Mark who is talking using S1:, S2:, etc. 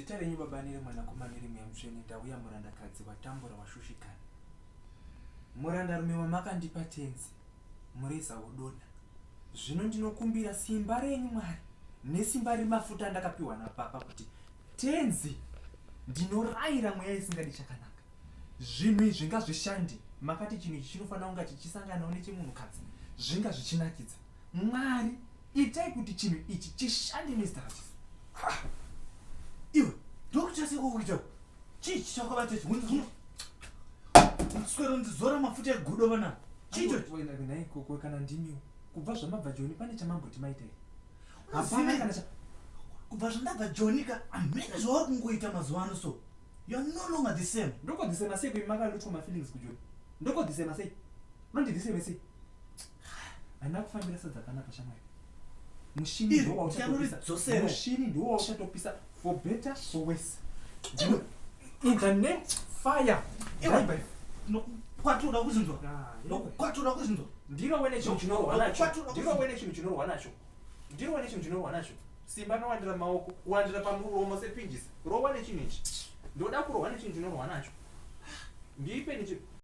S1: Muzita renyu Baba nereMwanakomana nereMweya Mutsvene ndauya murandakadzi watambura washushikana. Murandarume wamakandipa Tenzi mureza wodonha. Zvino ndinokumbira simba renyu Mwari nesimba remafuta andakapiwa naBaba kuti Tenzi ndinoraira mweya isingadi chakanaka. Zvinhu izvi ngazvishande. Makati chinhu ichi chinofanira kunga chichisanganawo nechemunhukadzi zvinga zvichinakidza. Mwari Itai kuti chinhu ichi chishande nezita raJesu.
S2: Iwe, ndokuita seko kuita. Chii chichakubata ichi? Hunzi huno. Swero ndizora mafuta egudo vana. Chii icho?
S1: Wena nhai koko kana ndimiwo. Kubva zvamabva Joni pane chamamboti maita here? Hapana kana cha
S2: Kubva zvandabva Joni ka, hamene zvauri kungoita mazuva ano so. You are no longer the same.
S1: Ndokodhisema sei kuimi makalutwa mafeelings kuJoni? Ndokodhisema sei? Unondidhiseme sei? Handina kufambira sadza panapa shamwari. Mushini
S2: Iri,
S1: ndiwo wauchatopisa.
S2: ndichanoridzosera.
S1: Mushini ndiwo wauchatopisa for better for worse. Ndino in the name fire.
S2: Iwe.
S1: Die by
S2: Nokukwatura kuzvinzwa.
S1: Ah, iwe.
S2: Nokukwatura kuzvinzwa.
S1: Ndirowe nechinhu chinorwa nacho.
S2: Nokukwatura
S1: Ndirowe nechinhu chinorwa nacho. Ndirowe nechinhu chinorwa nacho. Simba rinowandira maoko, kuwandira pamuromo sepinjisi. Rowa nechinhu ichi. Ndoda kurohwa nechinhu chinorwa nacho. Ndipe nechi.